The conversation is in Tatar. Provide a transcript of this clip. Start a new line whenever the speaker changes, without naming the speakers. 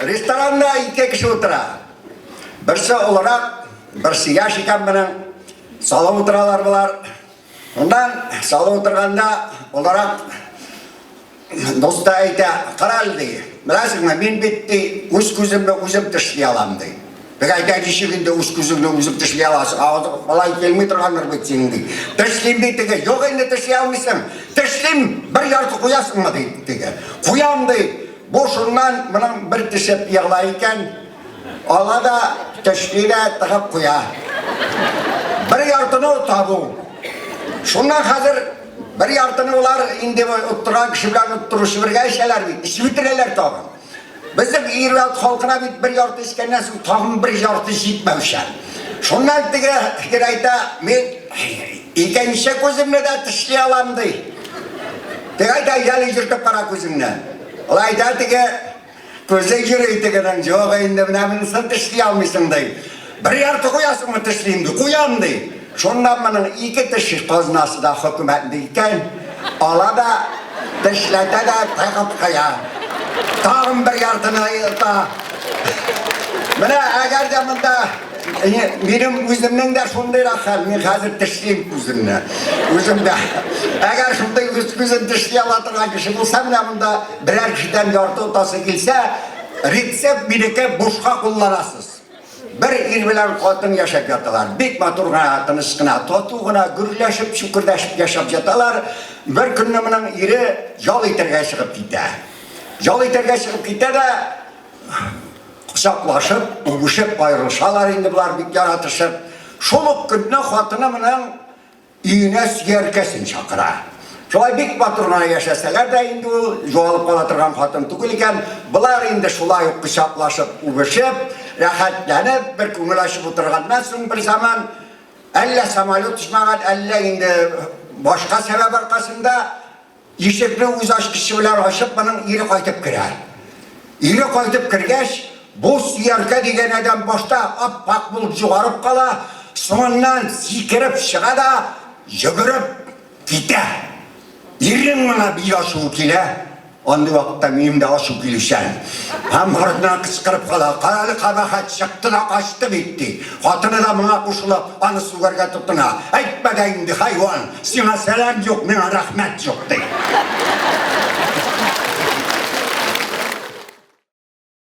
Ресторанда ике кеше утыра. Берсе олырак, берсе яшь икән моның. Салып утыралар болар. Моннан салып утырганда олырак дус та әйтә, кара әле, ди, беләсеңме, мин бит, ди, үз күземне үзем тешли алам, ди. Теге әйтә, ничек инде үз күзеңне үзең тешли аласың, авызың алай килми торгандыр бит синең, ди. Тешлим, ди теге, юк инде тешли алмыйсың. Тешлим, бер ярты куясыңмы, ди теге. Куям, ди. Бу шуннан моның бер теше егыла икән, ала да, тешли дә тыгып куя. Бер яртыны ота бу. Шуннан хәзер бер яртыны болар инде оттырган кеше белән оттыручы бергә эчәләр бит, эчеп бетерәләр тагын. Безнең ир-ат халкына бит бер ярты эчкәннән соң тагын бер ярты җитмәүчән. Шуннан теге ир әйтә, мин икенче күземне дә тешли алам, ди. Теге әйтә, яле йөртеп кара күзеңне. Ул әйтә, теге күзе йөри тегенең, юк инде менә монысын тешли алмыйсың, ди. Бер ярты куясыңмы тешлим, ди. Куям, ди. Шуннан моның ике теш казнасы да хөкүмәтнеке икән. Ала да, тешләтә дә тыгып куя. Тагын бер яртыны ота. Менә әгәр дә монда минем үземнең дә шундыйрак хәл, мин хәзер тешлим үземне. Үзем дә. Әгәр шундый үз күзен тешли ала торган кеше булса, менә монда берәр кешедән ярты отасы килсә, рецепт минеке бушка кулланасыз. Бер ир белән хатын яшәп яталар. Бик матур гына, тыныч кына, тату гына, гөрләшеп, чүкердәшеп яшәп яталар. Бер көнне моның ире ял итәргә чыгып китә. Ял итәргә чыгып китә дә, кочаклашып, үбешеп аерылышалар инде болар бик яратышып. Шул ук көнне хатыны моның Өенә сөяркәсен чакыра. Шулай бик матур гына яшәсәләр дә инде ул югалып кала торган хатын түгел икән. Болар инде шулай ук кочаклашып, үбешеп, рәхәтләнеп, бер күңел ачып утырганнан соң бер заман әллә самолет очмаган, әллә инде башка сәбәп аркасында Ишекне үз ачкычы белән ачып, моның ире кайтып керә. Ире кайтып кергәч, бу сөяркә дигән адәм башта ап-ак булып югарып кала, соңыннан сикереп чыга да, йөгереп китә. Ирнең моңа бик ачуы килә. Андый вакытта минем дә ачу килүчән. Һәм артыннан кычкырып кала, Карале, кабахәт, чыкты да качты бит, ди. Хатыны да моңа кушылып, аны сүгәргә тотына. Әйтмә дә инде, хайван, сиңа сәлам юк, миңа рәхмәт юк, ди.